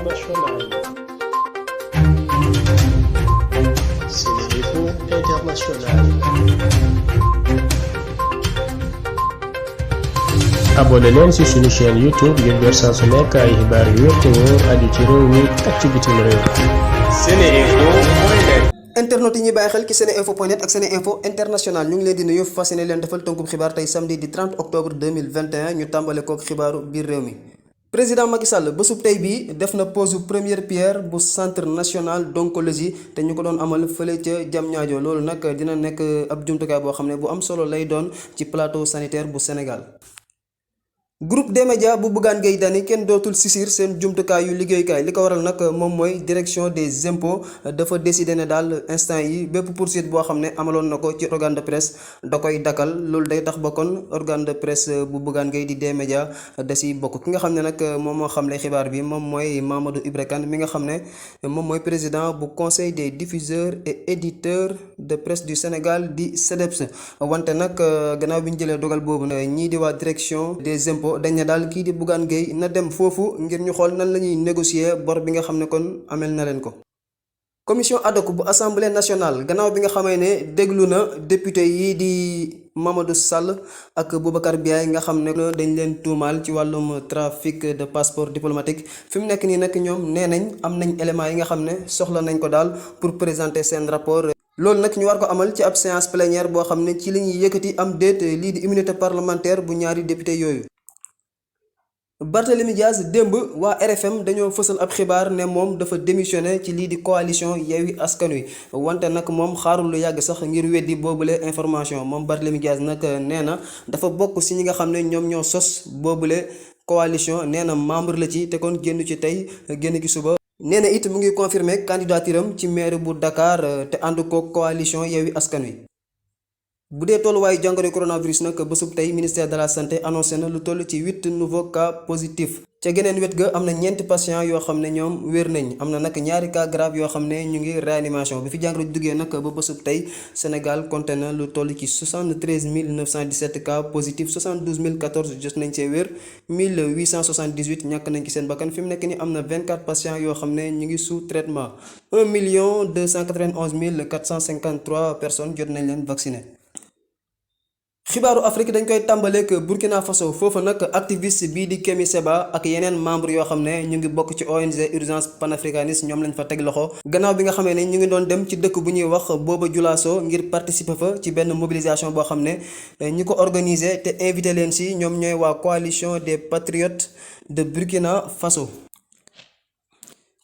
internationale. SeneInfo International. abonné leen ci suñu chaîne YouTube ngir jot saa su nekk ay xibaar yu wér te wóor aju ci réew mi ak ci bitim réew. SeneInfo.net. internet yi ñuy bàyyi xel ci SeneInfo.net ak SeneInfo International ñu ngi leen di nuyu fas yéene leen defal tënkub xibaar tey samedi di 30 octobre 2021 ñu tàmbale kook xibaaru biir réew mi. président Macky Sall bésub tey bii def na pose première pierre bu centre national d'oncologie te ñu ko doon amal fële ca Diamniadio loolu nag dina nekk ab jumtukaay boo xam ne bu am solo lay doon ci plateau sanitaire bu Sénégal. groupe des médias bu Bougane Gueye Dany kenn dootul sisir seen jumtukaay yu liggéeyukaay li ko waral nag moom mooy direction des impôts dafa décider ne daal instant yi bépp poursuite boo xam ne amaloon na ko ci organe de presse da koy dakkal loolu day tax ba kon organe de presse bu Bougane Gueye di des médias da si bokk ki nga xam ne nag moom moo xamle xibaar bi moom mooy Mamadou Ibra Kane mi nga xam ne moom mooy président bu conseil des diffuseurs et éditeurs de presse du Sénégal di CDEPS wante nag gannaaw bi ñu jëlee dogal boobu ñii di waa direction des impôts dañ ne daal kii di Bougane Gueye na dem foofu ngir ñu xool nan la ñuy négocier bor bi nga xam ne kon amel na leen ko. commission ad hoc bu assemblée nationale gannaaw bi nga xamee ne déglu na député yi di Mamadou Sall ak Boubacar Biaye nga xam ne dañ leen tuumaal ci wàllum trafic de passeport diplomatique fi mu nekk nii nag ñoom nee nañ am nañ éléments yi nga xam ne soxla nañ ko daal pour présenter seen rapport. loolu nag ñu war ko amal ci ab séance plénière boo xam ne ci la ñuy yëkkati am déet lii di immunité parlementaire bu ñaari député yooyu. Barthélémy Dias démb waa RFM dañoo fësal ab xibaar ne moom dafa démissionné ci lii di coalition Yewwi Askan Wi wante nag moom xaarul lu yàgg sax ngir weddi boobule information moom Barthélémy Dias nag nee na dafa bokk si ñi nga xam ne ñoom ñoo sos boobule coalition nee na membre la ci te kon génn ci tey génn ci suba. nee na it mu ngi confirmer candidature am ci maire bu Dakar te ànd ko coalition Yewwi Askan Wi. bu dee tolluwaayu jàngoro coronavirus nag bésub tey ministère de la santé annoncé na lu toll ci 8 nouveaux cas positifs ca geneen wet ga am na ñeenti patients yoo xam ne ñoom wér nañ am na nag ñaari cas grave yoo xam ne ñu ngi réanimation bi fi jàngoro duggee nag ba bésub tey Sénégal compté na lu toll ci 73 917 cas positifs 72 014 jot nañ cee wér 1878 ñàkk nañ ci seen bakkan fi mu nekk ni am na 24 patients yoo xam ne ñu ngi sous traitement 1 291 453 personnes jot nañ leen vacciné. xibaaru Afrique dañ koy tàmbaleek Burkina Faso foofa nag activiste bii di Kémi Séba ak yeneen membre yoo xam ne ñu ngi bokk ci ONG Urgence panafricaniste ñoom lañ fa teg loxo gannaaw bi nga xamee ne ñu ngi doon dem ci dëkk bu ñuy wax Boba Dioulasso ngir participer fa ci benn mobilisation boo xam ne ñi ko organiser te invité leen si ñoom ñooy waa coalition des patriotes de Burkina Faso.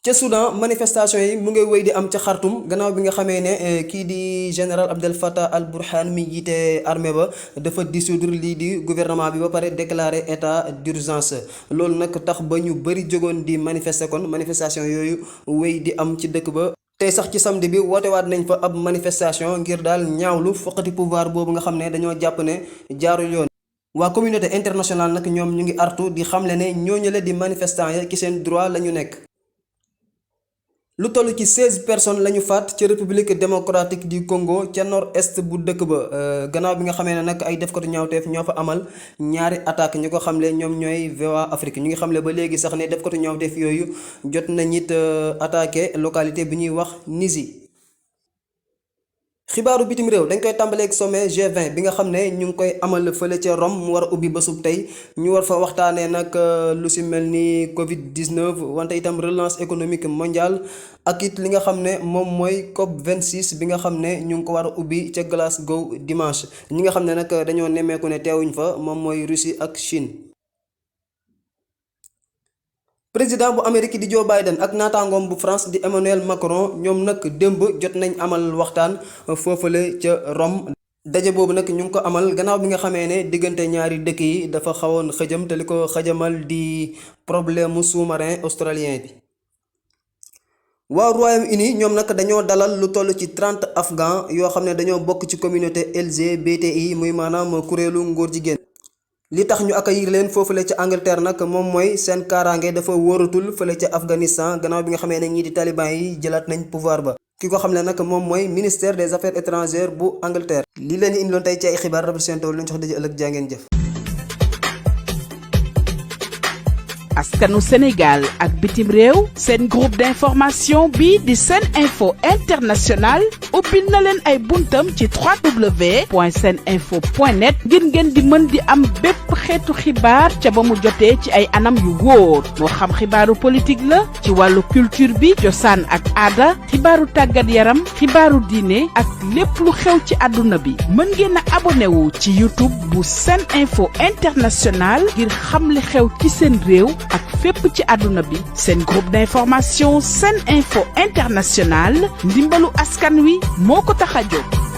ca Soudan manifestation yi mu ngi wéy di am ca Khartoum gannaaw bi nga xamee ne kii di général Abdel Fattah al-Burhan mi jiite armée ba dafa dissoudre lii di gouvernement bi ba pare déclarer état d'urgence loolu nag tax ba ñu bëri jógoon di manifester kon manifestation yooyu wéy di am ci dëkk ba. tey sax ci samedi bi wootewaat nañ fa ab manifestation ngir daal ñaawlu foqati pouvoir boobu nga xam ne dañoo jàpp ne jaarul yoon. waa communauté internationale nag ñoom ñu ngi artu di xamle ne ñooñu la di manifestants ya ci seen droit la ñu nekk. lu toll ci 16 personnes la ñu faat ci république démocratique du Congo ca nord-est bu dëkk ba gannaaw bi nga xamee ne nag ay defkatu ñaawteef ñoo fa amal ñaari attaque ñi ko xamle ñoom ñooy VOA Afrique ñu ngi xamle ba léegi sax ne defkatu ñaawteef yooyu jot nañ it attaqué localité bi ñuy wax Nizi. xibaaru bitim réew dañ koy tàmbaleeg sommet G20 bi nga xam ne ñu ngi koy amal fële ca Rome mu war a ubbi bésub tey ñu war fa waxtaanee nag lu si mel ni Covid-19 wante itam relance économique mondiale ak it li nga xam ne moom mooy COP 26 bi nga xam ne ñu ngi ko war a ubbi ca Glasgow dimanche ñi nga xam ne nag dañoo nemmeeku ne teewuñ fa moom mooy Russie ak Chine. président bu Amérique di Joe Biden ak naataangoom bu France di Emmanuel Macron ñoom nag démb jot nañ amal waxtaan foofale ca Rome daje boobu nag ñu ngi ko amal gannaaw bi nga xamee ne diggante ñaari dëkk yi dafa xawoon xëjam te li ko xëjamal di problème mu sous-marin australien bi. waa Royaume-Uni ñoom nag dañoo dalal lu toll ci 30 afghans yoo xam ne dañoo bokk ci communauté LGBTI muy maanaam kuréelu ngóor jigéen. li tax ñu accueillir leen foofule ca Angleterre nag moom mooy seen kaaraange dafa wóoratul fële ca Afghanistan gannaaw bi nga xamee ne ñii di taliban yi jëlaat nañ pouvoir ba ki ko xam ne nag moom mooy ministère des affaires étrangères bu Angleterre. li leen di indiloon tey ci ay xibaar rafet seen tool lañ jox daje ëllëg jaa ngeen jëf. askanu Sénégal ak bitim réew seen groupe d'information bi di Sen Info International ubbil na leen ay buntam ci www.seninfo.net ngir ngeen di mën di am bépp xeetu xibaar ca ba mu jotee ci ay anam yu wóor moo xam xibaaru politique la ci wàllu culture bi cosaan ak aada xibaaru tàggat yaram xibaaru diine ak lépp lu xew ci àdduna bi mën ngeen a abonné wu ci YouTube bu Sen Info International ngir xam li xew ci seen réew ak fépp ci àdduna bi seen groupe d'information Sen Info International ndimbalu askan wi moo ko tax a jóg.